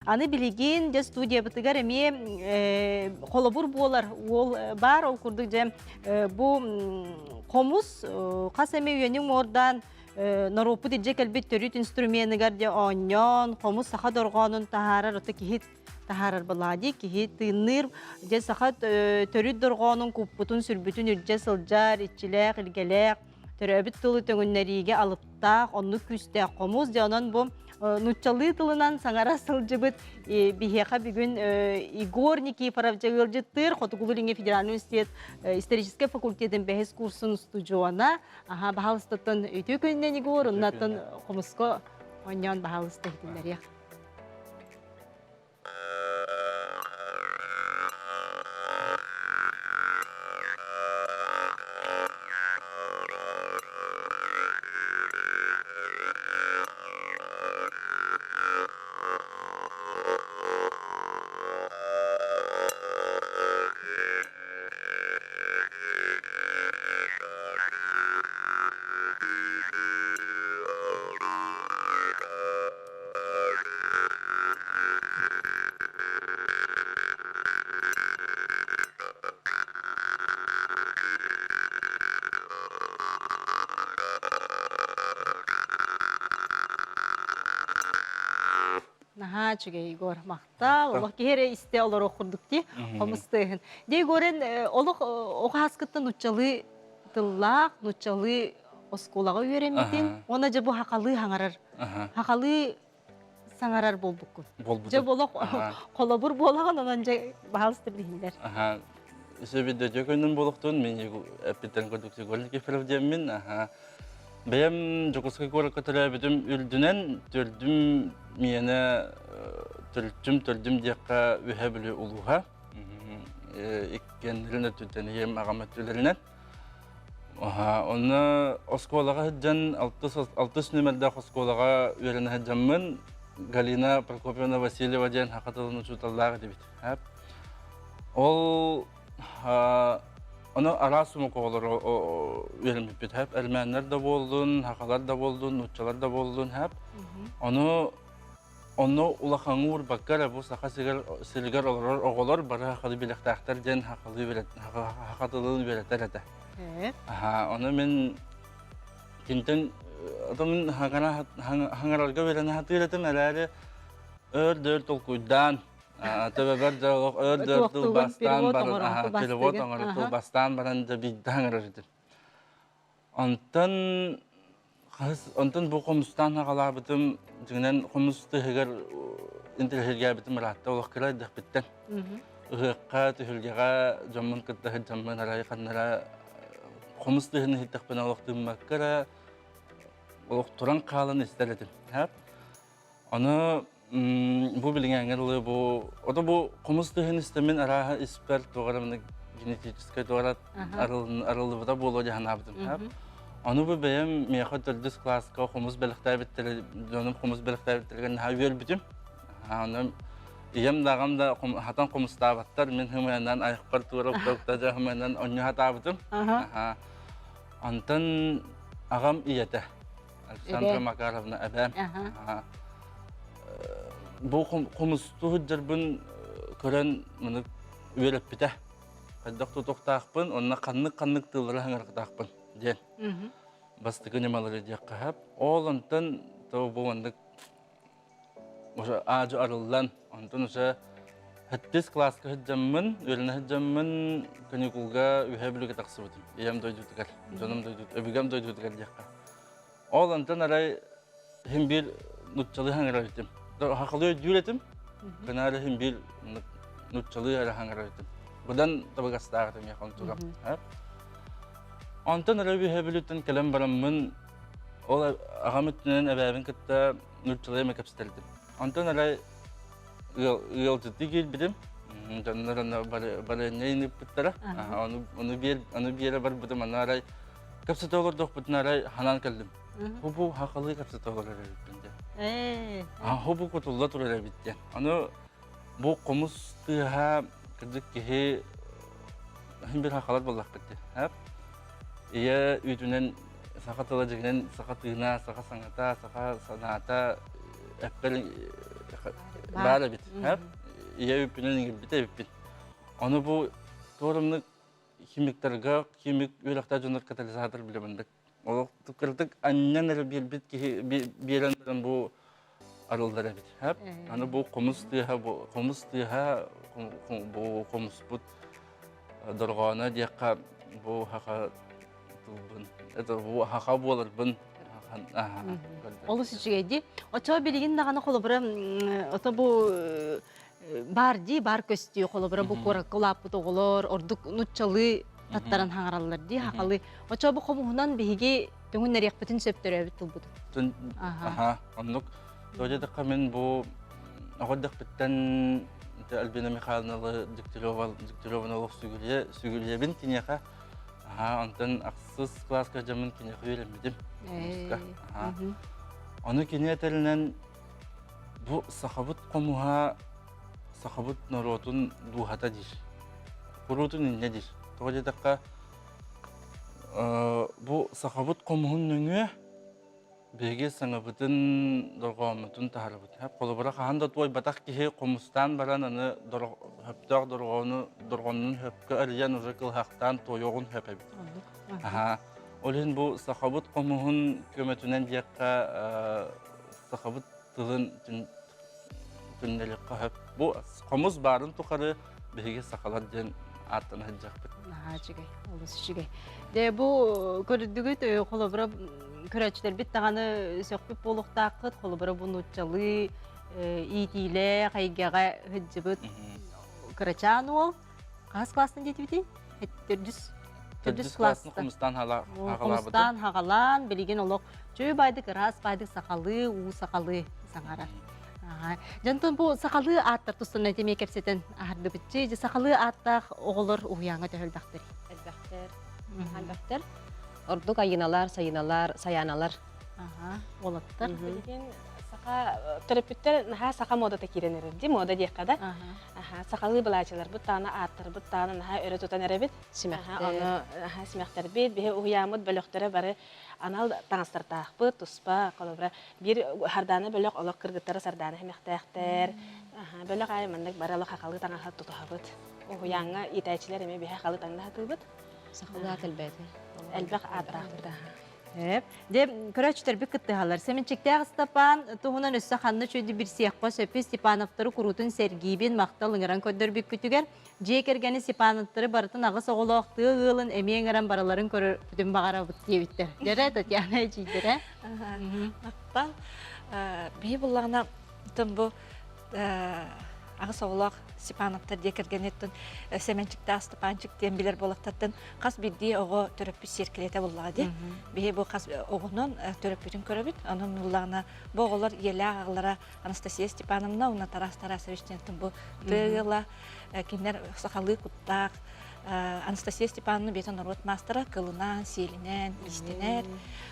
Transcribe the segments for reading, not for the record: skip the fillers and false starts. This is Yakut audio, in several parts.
Аны билигин дьэ студиябытыгар эмиэ холобур буолар уол баар. Ол курдук дьэ бу хомус хас эмэ үйэни уҥуордаан норуоппут илдьэ кэлбит төрүт инструменыгар дьэ оонньоон, хомус саха дорҕоонун таһаарар, ото киһи таһаарар балади, киһи тыынныыр, дьэ саха төрүт дорҕоонун куппутун, сүрбүтүн илдьэ сылдьар, иччилээх, илгэлээх, төрөөбүт тылы төҥүннэриигэ алыптаах, оннук күүстээх хомус. Дьэ онон бу нуччалыы тылынан саҥара сылдьыбыт биһиэхэ бүгүн Егор Никифоров дьэ ыалдьыттыыр Хотугулуу-Илиҥҥи федеральный университет историческай факультетын бэһис курсун устудьуона. Аха, баһаалыстаттан үтүө күнүнэн Егор, оннаттан хомуско оонньоон баһаалыста иһитиннэриэх. Наһаа үчүгэй Егор, махтал. Олох киһи эрэ истэ олоруох курдук дии, хомус тыаһын. Дии Егорен олох оҕо нуччалыы тыллаах, нуччалыы оскуолаҕа үөрэммитин, уонна дьэ бу хахалыы хаҥарар, хахалыы саҥарар буолбуккун. Дьэ олох холобур буолаҕын, онон дьэ баһаалыста билиһиннэр. Сөбүдэ дьөкөннүн буолуохтун, мин эппиттэн курдук Егор Никифоров диэммин. Бэйэм Дьокуускай куоракка төрөөбүтүм үрдүнэн төрдүм миэнэ төрүччүм төрдүм диэххэ Үһэ Бүлүү улууһа. Иккиэннэрин өттүттэн ийэм аҕам өттүлэринэн. Онно оскуолаҕа сылдьан алтыс нүмердээх оскуолаҕа үөрэнэ сылдьаммын Галина Прокопьевна Васильева диэн саха тылын учууталлаах этибит. Ол ону араас омук оҕолоро үөрэммиппит хэп эрмээннэр да буоллун, сахалар да буоллун, нууччалар да буоллун хэп. Ону Онно улахаҥҥа уурбакка эрэ бу саха сиригэр олорор оҕолор бары сахалыы билэхтээхтэр диэн сахалыы саха тылын үөрэтэр этэ. Аха, ону мин кинтэн мин хаҥарарга үөрэнэ сатыыр этим эрээри өөр дөөр толкуйдаан төбөбөр дьэ олох өөр дөөр тылбастаан баран перевод оҥорон тылбастаан баран дьэ биирдэ хаҥарар этим. Онтон хаһыс онтон бу хомустаан аҕалаабытым дьиҥинэн хомус тыаһыгар интэриэһиргээбитим ыраатта олох кыра эрдэхпиттэн. Ыһыахха, түһүлгэҕэ дьоммун кытта сылдьаммын арай ханнара хомус тыаһын иһиттэхпинэ олох тыыммакка эрэ олох туран хаалан истэр этим. Ону бу билиҥээҥҥэ дылы бу ото бу хомус тыаһын истэммин арааһа испэр туох эрэ генетическай туох эрэ арыллыбыта буолуо дии санаабытым. Ону бу бэйэм миэхэ төрдүс кылааска хомус бэлэхтээбиттэрэ дьонум хомус бэлэхтээбиттэригэр наһаа үөрбүтүм. Ону ийэм да аҕам да хатан хомустаабаттар мин хымыанан айахпар туора укта укта хымыанан онньу хатаабытым. Онтон аҕам ийэтэ Александра Макаровна эбээм. Бу хомустуу сылдьарбын көрөн маны үөрэппитэ. Хайдах тутуохтаахпын, онно ханнык-ханнык тыллары хаҥырыктаахпын диэн. Бастакы ньымалары диэххэ сөп. Ол онтон то бу маннык уже аадьу арыллан, онтон уже Сэттис кылааска сылдьаммын, үөрэнэ сылдьаммын каникулга Үһээ Бүлүүгэ тахсыбытым. Ийэм дойдутугар, дьонум дойдут, өбүгэм дойдутугар диэххэ. Ол онтон арай иһин биир нуччалыы хаҥырар этим. Хахалыы өйдүүр этим. Кынаары иһин биир нуччалыы эрэ хаҥырар этим. Быдан табыгастаах этим миэхэ онтугам. Онтон арай Үһээ Бүлүүттэн кэлэн бараммын, ол аҕам өттүнэн эбээбин кытта нуччалыы эмэ кэпсэтэрдим. Онтон арай ыалдьыттыы киирбитим. Дьоннор аны барыанньа ыыппыттара. Ону биэр ону биэрэ барбытым аны арай кэпсэтэ олордохпутуна арай ханан кэллим. Хобу хахалыы кэпсэтэ олорор эбиппин диэн. Хобу кутулла турар эбит диэн. Аны бу хомус тыаһа кырдьык киһи иһин бир хахалар буоллахпыт дии. Ийэ үүтүнэн саха тыла дьиҥинэн саха тыына, саха саҥата, саха санаата эппэр баар эбит. Ийэ үппүнэн иҥирбит эбиппин. Ону бу туорумнук химиктарга, химик үөрэхтээх дьоннор катализатор билэммин. Олох кырдык анньан эрэ биэрбит киһи биэрэн баран бу арыллар эбит. Аны бу хомус тыаһа, бу хомус тыаһа, бу хомуспут дорҕооно диэххэ бу хаха тылбын, это бу хаха буоларбын. Олус үчүгэй дии. Оччоҕо билигин даҕаны холобура ото бу баар дии, бар көстүү холобура бу куоракка улааппыт оҕолор ордук нуччалыы таттаран хаҥараллар дии, хахалы. Оччоҕо бу хомуһунан биһиги төҥүннэриэхпитин сөп төрөөбүт тылбытын. Аха, оннук. Тоҕо мин бу оҕо эрдэхпиттэн Альбина Михайловна Дегтярева Дегтяреваны олох сүгүрүйэбин киниэхэ. Аха, онтон ахсыс кылааска дьоммун киниэхэ үөрэммитим. Аха. Ону кини этэринэн бу сахабыт хомуһа сахабыт норуотун дууһата диир. Куруутун инньэ диир. Тоҕо диэтэххэ, бу сахабыт хомуһун нөҥүө биһиги саҥабытын, дорҕооммутун таһарабыт. Холобура, хаһан да туойбатах киһи хомустаан баран аны хөптөөх дорҕоону дорҕоонун хөпкө арыйан уже кылыһахтаан туойуоҕун хөп эбит. Аха. Ол иһин бу сахабыт хомуһун көмөтүнэн диэххэ сахабыт тылын түннэлиэххэ сөп. Бу хомус баарын тухары биһиги сахалар диэн ааттана сылдьахпыт. Наһаа үчүгэй, олус үчүгэй. Дьэ бу көрдүгүт холобура көрөөччүлэрбит даҕаны сөхпүт буолуохтааххыт. Холобура бу нууччалыы иитиилээх эйгэҕэ сылдьыбыт кырачаан уол Хас класстан диэтибитий? Төрдүс төрдүс класстан хомустаан хомустаан хаҕалаан билигин олох чөй байдык ыраас байдык сахалыы уу сахалыы саҥарар. Дьонтон бу сахалыы ааттар тустан эмиэ кэпсэтэн аһардыбытчы. Дьэ сахалыы ааттаах оҕолор уһуйааҥҥа төһө элбэхтэр? Элбэхтэр. Элбэхтэр. Ордук айыналар, сайыналар, сайааналар. Аха, уолаттар. Билигин саха төрөппүттэр наһаа саха муодата киирэн эрэр дии, муода диэххэ да. Аха, сахалыы былаачыларбыт таана ааттарбыт таана наһаа өрө тутан эрэбит. Симэхтэр. Ону аха, симэхтэрбит, биһи уһуйааммыт бөлөхтөрө бары анал таҥастартаахпыт, туспа, холобура, биир Сардаана бөлөх олох кыргыттара Сардаана симэхтээхтэр. Аха, бөлөх аайы маннык бары олох хахалыы таҥаһы тутуһабыт. Уһуйааҥҥа иитээччилэр эмиэ биһи хахалыы таҥна сатыыбыт. Сахалыы аат элбээтэ. Элбэх ааттаахпыт аха. Дьэ, көрөөччүлэрбит кыттыһаллар. Сэмэнчиктээх Ыстапаан туһунан өссө ханна үчүгэйдик билсиэххэ сөпүй Степановтары куруутун сэргиибин, махтал ыҥыран көрдөрбүккүтүгэр. Дьиэ кэргэни Степановтары барытын аҕыс оҕолоох тыа ыалын эмиэ ыҥыран барыларын көрөрбүтүн баҕарабыт диэбиттэр. Дьэрэ, Татьяна эдьиийдэрэ. Махтал. Биһи буллаҕына, бу аҕыс оҕолоох Степановтар дьиэ кэргэниттэн Сэмэнчиктээх Степанчик диэн билэр буолахтартан хас биирдии оҕо төрөппүт сиэркилэтэ буллаҕа дии. Биһи бу хас оҕонон төрөппүтүн көрөбүт. Онон буллаҕына бу оҕолор ийэлээх аҕалара Анастасия Степановна уонна Тарас Тарасович диэнтэн бу тыа ыала кинилэр сахалыы куттаах Анастасия Степановна бэйэтэ норуот маастара кылынан, сиэлинэн, иистэнэр.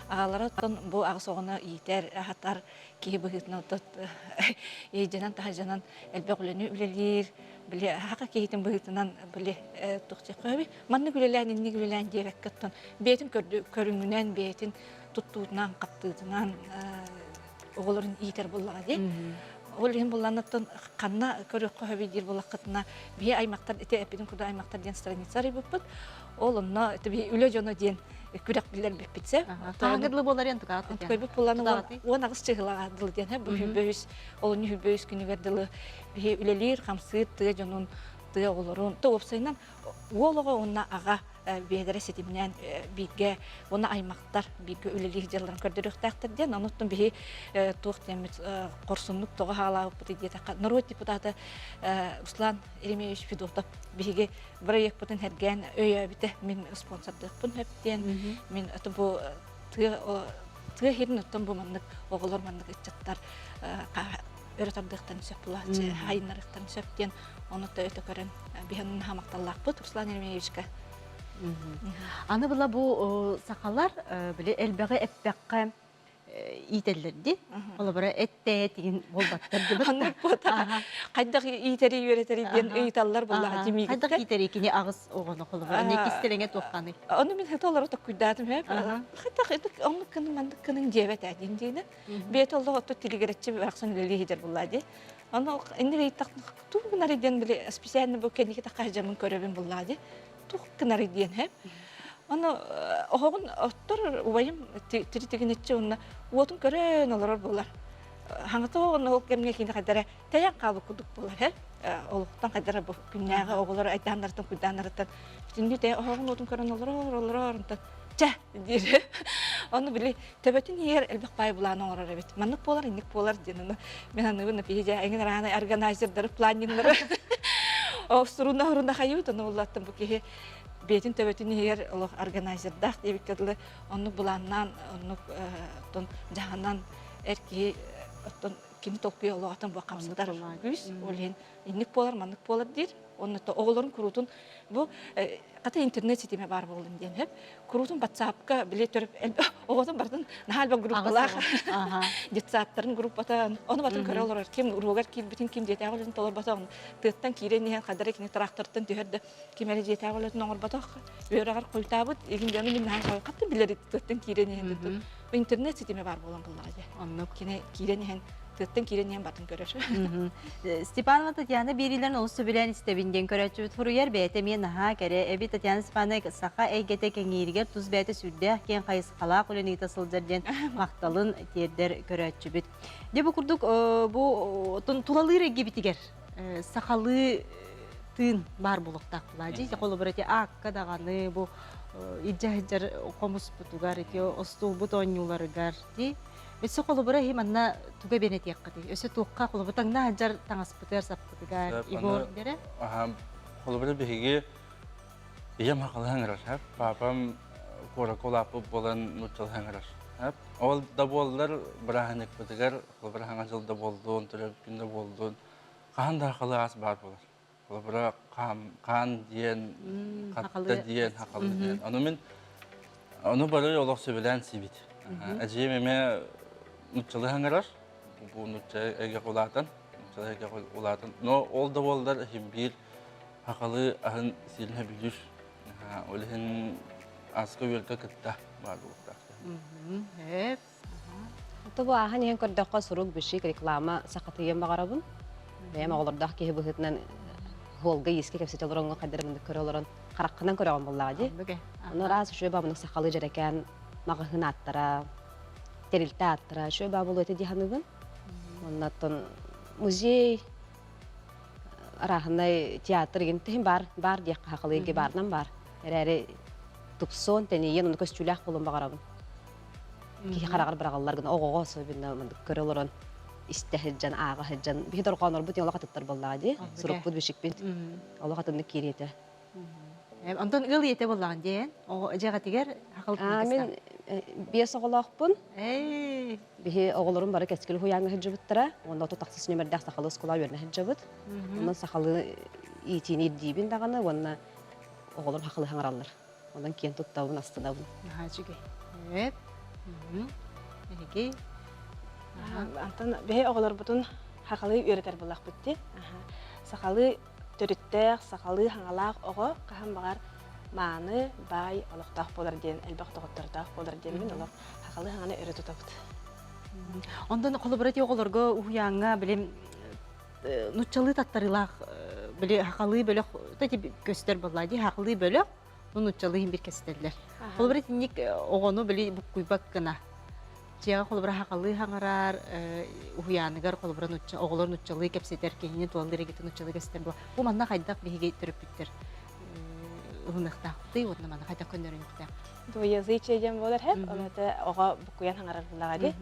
Аҕалара бу аҕыс оҕону иитэр, аһатар киһи быһыытынан иэйдэнэн таһырдьанан элбэх үлэни үлэлиир били хака киһитин быһыытынан били туох диэххэ маннык үлэлээн инник үлэлээн диэбэккэ оттон бэйэтин көрүҥүнэн бэйэтин туттуутунан хаптыытынан оҕолорун иитэр буоллаҕа дии ол иһин булланнаттан ханна көрүөххэ сөбүй диир буоллаххытына биһи аймактар ити эппитин курдук аймактар диэн страница арыйбыппыт Ол онно үлэ дьоно диэн күрэх биллэрбиппит Хаһаҥҥа дылы буолар тукаат Көйбүт буолан 18 чыһылаҕа дылы диэн бу хүбөйүс олунньу хүбөйүс күнүгэр дылы биһи үлэлиир хамсыыр тыа дьонун тыа оҕолорун то уопсайынан уол оҕо уонна аҕа биэлэрэ ситимнээн бииргэ уонна аймактар бииргэ үлэлиир дьылларын көрдөрүөхтээхтэр диэн онуттан биһи туох диэммит хорсуннук тоҕо хаалаабыппыт диэтэххэ норуот депутата Руслан Еремеевич Федотов биһиги бырайыакпытын сэргээн өйөөбүтэ мин спонсордыахпын сөп диэн мин бу тыа тыа иһин оттон бу маннык оҕолор маннык ыччаттар өрө тардыахтарын сөп булааччы хайыннарыахтарын сөп диэн ону да өтө көрөн биһэн хамакталлаахпыт Руслан Еремеевичка. Аны була бу сахалар били элбэҕи эппэххэ иитэллэр дии. Холобура, эттээ тигин буолбаттар дибит. Ханнык буотаха хайдах иитэри үөрэтери диэн ыйыталлар буоллаҕа тимиигиттэн. Хайдах иитэри кини аҕыс оҕону холобура, не кистэлэҥэ туохханый? Ону мин хата олору токкуйдаатым ээ. Хайдах оннук кынын маннык кынын диэбэт ээ диэн диинэ. Бэйэтэ олох отто тилигирэччи барахсан үлэлии сылдьар буоллаа дии. Аны инник ыйыттах туох гынарый диэн били специально бу кэнники тахха дьамын көрөбүн буллаа дии. Туох гынарый диэн һэ. Аны оһоҕун оттор убайым тиритигиниччи уонна уотун көрөн олорор буолар. Хаҥата оҕону ол кэмҥэ кини хайдара тэйэн хаалбыт курдук буолар һэ. Олохтон хайдара бу күннээҕи оҕолор айдааннарыттан куйдааннарыттан бүтүннүү тэйэ оһоҕун уотун көрөн олорор олорор онтон чэ диир. Ону били төбөтүн иһигэр элбэх баай былаан оҥорор эбит. Маннык буолар, инник буолар диэн ону мин аныыбын пиһидьэ эҥин араанай органайзердары, планниннары суруна суруна хайыбыт ону уллаттан бу киһи бэйэтин төбөтүн иһигэр олох органайзердаах диэбиккэ дылы оннук былааннаан оннук оттон дьаһанан эр киһи оттон кини толкуйа олоҕотон бу хамсатар күүс ол иһин инник буолар маннык буолар диир онно оҕолорун куруутун бу хата интернет ситимэ баар буоллун диэн сөп куруутун ватсапка били төрөп оҕотун барытын наһаа элбэх группалаах детсадтарын группата ону батын көрө олорор ким уруогар киирбитин ким дьиэтээҕи үлэтин толорботох тыаттан киирэн иһэн хадара кини трактортан түһэр да ким эрэ дьиэтээҕи үлэтин оҥорботох үөрэҕэр хойутаабыт игин дьону мин наһаа хатта билэр тыаттан киирэн иһэн интернет ситимэ баар буолан буллаҕа дьэ оннук кини киирэн иһэн тыаттан киирэн иһэн батын көрөр. Степанова Татьяна биэриилэрин олус сөбүлээн истэбин диэн көрөөччүбүт суруйар бэйэтэ эмиэ наһаа кэрэ эбит Татьяна Степановна саха эйгэтэ кэҥииригэр тус бэйэтэ сүрдээх киэҥ хайысхалаах үлэни ыыта сылдьар диэн махталын тиэрдэр көрөөччүбүт. Дьэ бу курдук бу тулалыыр эйгэбитигэр сахалыы тыын баар буолуохтаах буолаа дии. Холобура ити аакка даҕаны бу илдьэ сылдьар хомуспутугар ити остуолбут оонньууларыгар дии Өссө холобура иһи манна туга эбиэн этиэххитий? Өссө туохха холобур таҥна сылдьар таҥаспытыгар, саппытыгар, Егор дэрэ? Холобура биһиги ийэм хахалаһан эрэр, папам куоракка улааппыт буолан нууччалаһан эрэр. Ол да буоллар бырааһынньыкпытыгар, холобура хаҥа дьыл да буоллун, төрөөбүт күн да буоллун, хаһан да хахалы аас баар буолар. Холобура хаан диэн, хатта диэн, хахалы диэн. Ону мин ону бары олох сөбүлээн сиибит. Эдьиийим эмиэ нуччалыы хаҥырар. Бу нучча эйгэ улаатан, нуччалыы эйгэ улаатан. Но ол да буоллар иһин биир хахалы аһын сиирин сөбүлүүр. Ол иһин аска-үөлгэ кытта баар буолуохтаах. Ото бу ааһан иһэн көрдөххө сурук, бичик, реклама сахатыйыан баҕарабын. Бэйэм оҕолордоох киһи быһыытынан хуолга иискэ кэпсэтэ олороҥҥо хайдах эрэ көрө олорон хараххынан көрөҕүн буоллаҕа дии. Ону араас үчүгэй баабынык сахалыы дьэрэкээн маҕаһыын ааттара, тэрилтэ ааттара үчүгэй баа буолуо этэ дии саныыбын. Уонна оттон музей, арааһынай театр игин иһин баар, баар диэххэ сахалыы баарынан баар. Эрээри тупсуон, тэнийиэн, ону көстүүлээх буолуон баҕарабын. Киһи хараҕар быраҕыллар гына оҕоҕо особенно маннык көрө олорон истэ сылдьан, ааҕа сылдьан биһи дорҕооннорбут олох атыттар буоллаҕа дии. Сурукпут, бичикпит олох атыннык киириэтэ. Онтон ыал ийэтэ буоллаҕын диэн оҕо дьиэҕитигэр Аа, мин биэс оҕолоохпун. Биһи оҕолорум бары кэскил уһуйааҥҥа сылдьыбыттара. Уонна 36 нүмердээх сахалыы оскуола үөрэнэ сылдьабыт. Онон сахалыы иитиини ирдиибин даҕаны уонна оҕолорум сахалыы саҥараллар. Онон киэн туттабын, астынабын. Наһаа үчүгэй. Эп. Эһиги. Антон биһи оҕолорбутун сахалыы үөрэтэр буоллахпыт дии. Сахалыы төрүттээх, сахалыы хаҥалаах оҕо хаһан баҕар мааны, баай олохтоох буолар диэн, элбэх доҕоттордоох буолар диэммин олох сахалыы хаҥаны өрө тутабыт. Онтон холобура ити оҕолорго уһуйааҥҥа билим нуччалыы таттарыылаах били хахалыы бөлөх көстөр буолла дии хахалыы бөлөх ну нуччалыы иһин бир кэстэллэр. Холобура итинник оҕону били буккуйбат гына дьиэҕэ холобура хахалыы хаҥарар уһуйааныгар холобура нучча оҕолор нуччалыы кэпсэтэр киһини туаллыыр эгитэ нуччалыы кэпсэтэр була бу манна хайдах биһиги төрөппүттэр ылыныахтаахпытый уонна манна хайдах көннөрүнүөхтээхпит Двуязычие диэн буолар һэп ол это оҕо буккуйан хаҥарар буллаҕа дии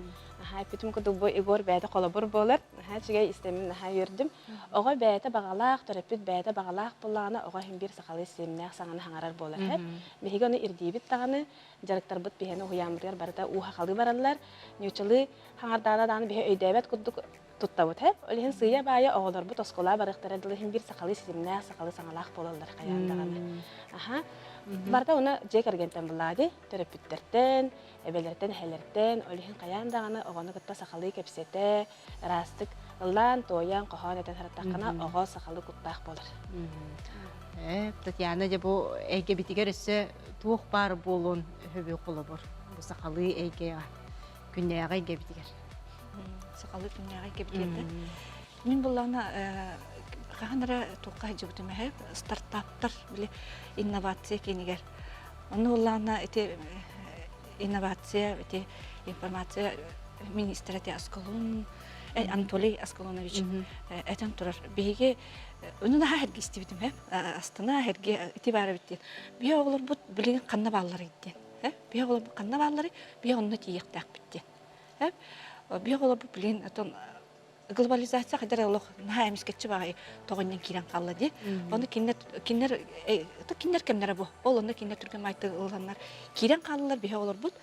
аха эппитим курдук бу Егор бэйэтэ холобур буолар наһаа үчүгэй истэммин наһаа үөрдүм Оҕо бэйэтэ баҕалаах, төрөппүт бэйэтэ баҕалаах буоллаҕына, оҕо иһин биир сахалыы сиэмнээх саҥаны саҥарар буолар эһэт. Биһиги ону ирдиибит даҕаны, дьарыктарбыт биһиэни уһуйааммытыгар барыта уу сахалыы бараллар. Ньуучалыы хаҥардаана даҕаны биһи өйдөөбөт курдук туттабыт һэ. Ол иһин сыыйа-баайа оҕолорбут оскуолаҕа барыахтара дылы иһин биир сахалыы ситимнээх, сахалыы саҥалаах буолаллар хайаан даҕаны. Аха. Барыта уна дьиэ кэргэнтэн буллаҕа дии, төрөппүттэртэн, эбэлэртэн, эһэлэртэн, ол иһин хайаан даҕаны оҕону кытта сахалыы кэпсэтэ, ыраастык ыллаан, туойан, хоһоон этэн сырыттаххына, оҕо сахалыы куттаах буолар. Татьяна, дьэ бу эйгэбитигэр өссө туох баар буолуон өһөбү холобур бу сахалыы эйгэҕэ күннээҕи эйгэбитигэр. Сахалыы күннээҕи эйгэбитигэр да. Мин буллаҕына хаһан эрэ туохха сылдьыбытым эһэ стартаптар били инновация киинигэр. Онно буллаҕына ити инновация ити информация министрэ ити Аскалон Анатолий Аскалонович этэн турар. Биһиги ону наһаа эргэ истибитим ээ астына эргэ ити баар эбит диэн. Биһи оҕолорбут билигин ханна баалларый диэн. Биһи оҕолорбут ханна баалларый? Биһи онно тиийиэхтээхпит диэн. Биһи оҕолорбут билигин отон глобализация хайдар олох наһаа эмискэччи баҕайы тоҕонньон киирэн хаалла дии. Ону кинилэр кинилэр кинилэр кэмнэрэ бу. Ол онно кинилэр түргэн майты ыланнар киирэн хааллылар биһи олорбут.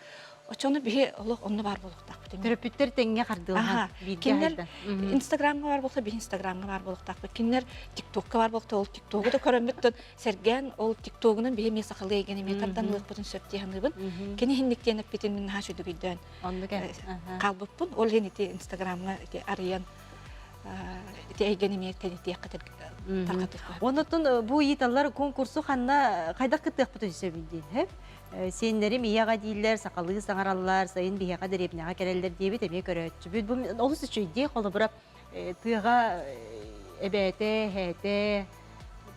Оччону биһи олох онно баар буолуохтаахпыт. Төрөппүттэр тэҥҥэ хардыылаһан бииргэ Кинилэр Инстаграмҥа баар буолса биһи Инстаграмҥа баар буолуохтаахпыт. Кинилэр ТикТокка баар буолуохта ол ТикТогу да көрөммүт сэргээн ол ТикТогунан биһи эмиэ сахалыы эйгэни эмиэ тардан ылыахпытын сөп дии саныыбын. Кини иһинник диэн эппитин мин наһаа үчүгэй Оннук хаалбыппын. Ол иһин ити Инстаграмҥа ити арыйан ити эйгэни эмиэ тэнитиэххэ тарҕатыахха. Оннуттан бу ыйыталлар конкурсу ханна хайдах кыттыахпытын сөбүй диэн Сиэннэрим ийэҕэ дииллэр, сахалыы саҥараллар, сайын биһиэхэ дэриэбинэҕэ кэлэллэр диэбит эмиэ көрөөччүбүт. Бу олус үчүгэй холобура тыаҕа эбээтэ, эһээтэ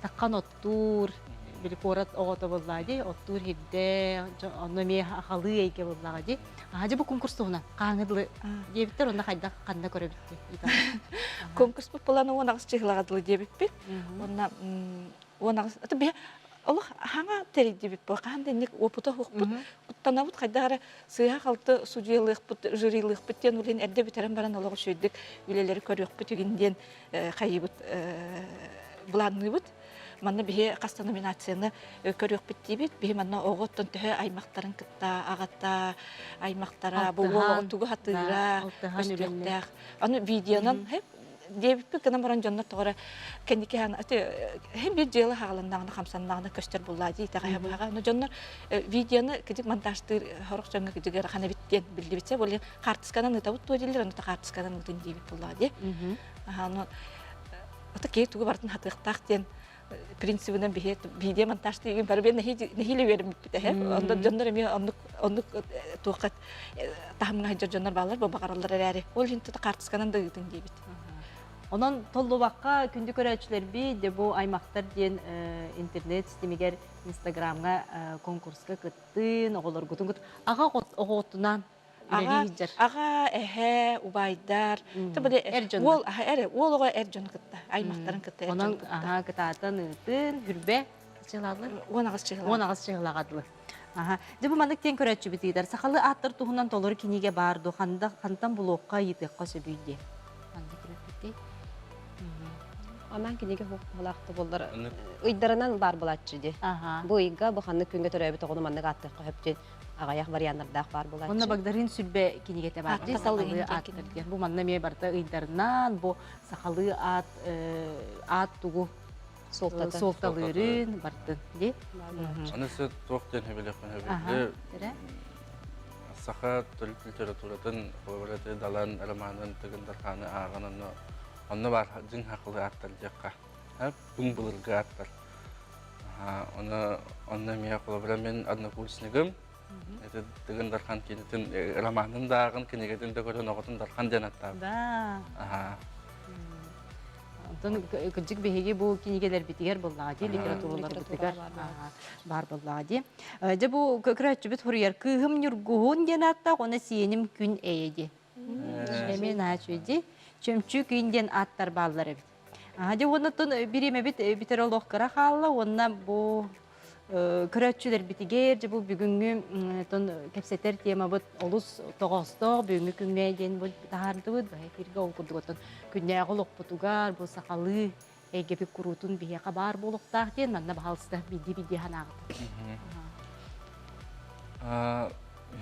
таххан оттуур, били куорат оҕото буоллаҕа дии, оттуур хирдэ, онно эмиэ ахалыы эйгэ буоллаҕа дии. Аа дьэ бу конкурс туһунан хаһааҥҥы дылы диэбиттэр, онно хайдах ханна көрөбүт Конкурспут былаана 18 чыһылаҕа дылы диэбиппит. Уонна 18 биһи олох хаҥа тэрийдибит бу хаһан да инник опыта суохпут куттанабыт хайдах эрэ сыыһа-халты судьуйалыахпыт жюрилыахпыт диэн улин эрдэ бүтэрэн баран олох үчүгэйдик үлэлэри көрүөхпүт игин диэн хайыыбыт былаанныыбыт манна биһи хас да номинацияны көрүөхпүт диибит биһи манна оҕоттон төһө аймахтарын кытта аҕата аймахтара бу уол тугу хатыыра көстүөхтээх аны видеонан диэбиппит гынан баран дьоннор тоҕо эрэ кэнники һин биир дьыала хааланнаҕына хамсаннаҕына көстөр буллаа дии итэҕэһэ быһаҕа ону дьоннор видеоны кидик монтажтыыр сорох дьоҥҥо кидик ыарахан эбит диэн биллибитсэ более хаартысканан ыытабыт дуо дииллэр ону хаартысканан ыытын диэбит буллаа дии ону ото киһи тугу барытын хатыахтаах диэн принцибинэн биһи видео монтаж диигин бары биир нэһиилэ үөрэммиппит эһэ онон дьоннор эмиэ оннук оннук туохха таһымҥа сылдьар дьоннор бааллар бу баҕараллар эрээри ол иһин тута хаартысканан да ыытыҥ диэбит Онон толлубакка күндү көрөөччүлэрбит де бу аймахтар диэн интернет ситимигэр инстаграмҥа конкурска кыттын оҕолоргутун аҕа оҕотунан Аҕа, аҕа, эһэ, убайдар, эр дьон. Уол, эр, уол оҕо эр дьону кытта, аймахтарын кытта эр дьону кытта. Аха, кытаатан ыытын, хүрбэ чыһылаалар. 18 чыһылаҕа. 18 чыһылаҕа дылы. Аха. Дьэ бу маннык диэн көрөөччүбүт ыытар. Сахалыы ааттар туһунан толору кинигэ баар дуо? Ханда, хантан булуохха, ыйытыахха сөбүй диэн. Маннык килэппиттий. Анаан кинигэ хуохтаалаахта буоллар ыйдарынан баар булааччы дии. Бу ыйга бу ханнык күҥҥэ төрөөбүт оҕону маннык ааттыахха сөп диэн аҕыйах варианнардаах баар буолааччы. Онно Багдарыын Сүлбэ кинигэтэ баар дии, сахалыы ааттар диэн. Бу манна эмиэ барыта ыйдарынан, бу сахалыы аат аат тугу суолтата суолталыырын бартын дии. Аны сыт туох диэн хөбүлэхпин хөбүлү саха төрүт литературатын холобура Далан романын Тыгын Дархааны ааҕан онно онно баар дьиҥ хахылы ааттар диэххэ түҥ былыргы ааттар Оны онно эмиэ холобура мин однокурснигым это Тыгын Дархан кинитин романын да ааҕын, кинигэтин да көрөн оҕотун Дархан диэн аттаабыт. Да. Онтон кырдьык биһиги бу кинигэлэрбитигэр буоллаҕа дии, литератураларбытыгар баар буоллаҕа дии. Дьэ бу көрөөччүбүт суруйар «Кыыһым Ньургуһун» диэн ааттаах, уонна «Сиэним Күн Эйэ» диэн. Эмиэ наһаа үчүгэй дии. Чөмчүүк Күн диэн ааттар бааллар эбит. Дьэ уонна оттон бириэмэбит бүтэр олох кыра хаалла уонна бу көрөөччүлэрбитигэр дьэ бу бүгүҥҥү оттон кэпсэтэр темабыт олус тоҕоостоох бүгүҥҥү күҥҥэ диэн бу таһаардыбыт бу эфиргэ ол курдук оттон күннээҕи олохпутугар бу сахалыы эйгэбит куруутун биһиэхэ баар буолуохтаах диэн манна баһаалыста биирдии-биирдии санааҕыт.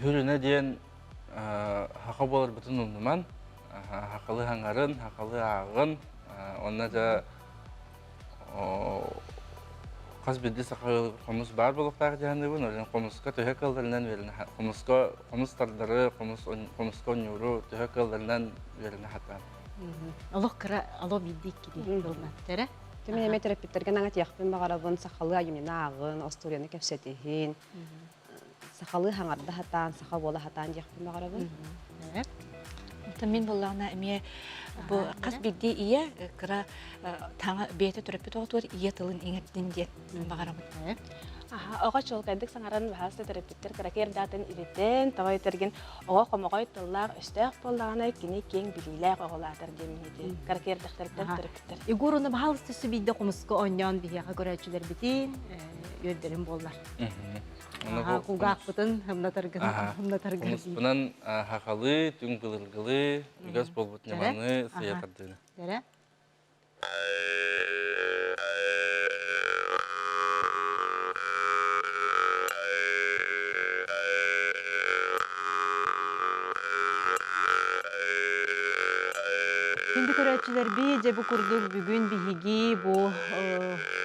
Хүрүнэ диэн хаха буоларбытын умнуман, хахалы хаҥарын, хахалы ааҕын, онно да хас биирдии саха хомус баар буолуохтаах дьаһаныыбын, ол хомуска төһө кыалларынан үөрэнэ хомуска хомус тардары, хомус хомуска оонньууру төһө кыалларынан үөрэнэ сатаан. Олох кыра, олох биирдии иккилии тылынан. Тэрэ? Мин эмиэ төрөппүттэргэ наҥа тиэхпин баҕарабын, сахалыы айымньыны ааҕын, остуоруйаны кэпсэтиһин, сахалыы хаҥарда сатаан, саха буола сатаан диэхпин баҕарабын. Мин буоллаҕына эмиэ бу хас биирдии ийэ кыра таҥа бэйэтэ төрөппүт оҕотугар ийэ тылын иҥэрдин диэн баҕарабын. Оҕо чуолкайдык саҥаран баһаалыста төрөппүттэр кыракый эрдэҕиттэн илитэн, тоҕо этэргин оҕо хомоҕой тыллаах өстөөх буоллаҕына кини киэҥ билиилээх оҕолоотор диэн ити кыракый эрдэхтэриттэн төрөппүттэр. Егор уну баһаалыста өссө биирдэ хомуска оонньоон биһиэхэ көрөөччүлэрбитин үөрдэрин буоллар. Кулгаахпытын хымнатаргын хымнатаргын. Хомуспунан хахалы, түҥ былыргылыы, үгэс буолбут ньыманы сыйа тардыыны. Дэрэ. Күндү көрөөччүлэрбит, дьэ бу курдук бүгүн биһиги бу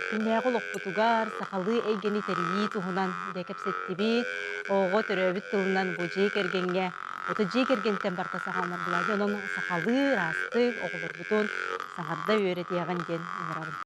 күннээҕи олохпутугар сахалыы эйгэни тэрийии туһунан дьэ кэпсэттибит. Оҕо төрөөбүт тылынан бу дьиэ кэргэҥҥэ, ото дьиэ кэргэнтэн барыта саҕаланар буолааччы. Онон сахалыы ыраастык оҕолорбутун саҥарда үөрэтиэҕин диэн ыҥырабын.